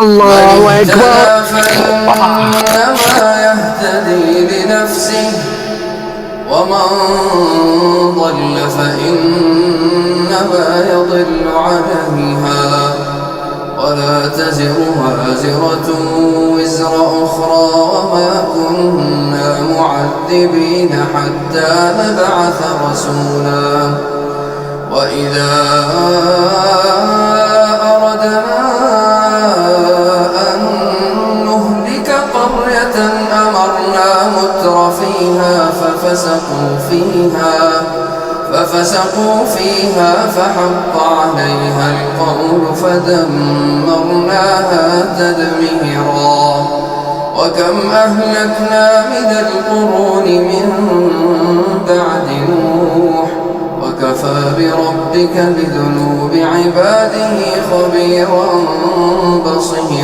من الله أكبر. اهتدى فإنما يهتدي لنفسه، ومن ضل فإنما يضل عليها. ولا تزر وازرة وزر أخرى، وما كنا معذبين حتى نبعث رسولا. وإذا أردنا أن نهلك قرية أمرنا متر فيها ففسقوا فيها فحق عليها القول فدمرناها تدميرا. وكم أهلكنا من القرون من بعد نوح، وكفى بربك بذنوب عباده خبيرا بصيرا.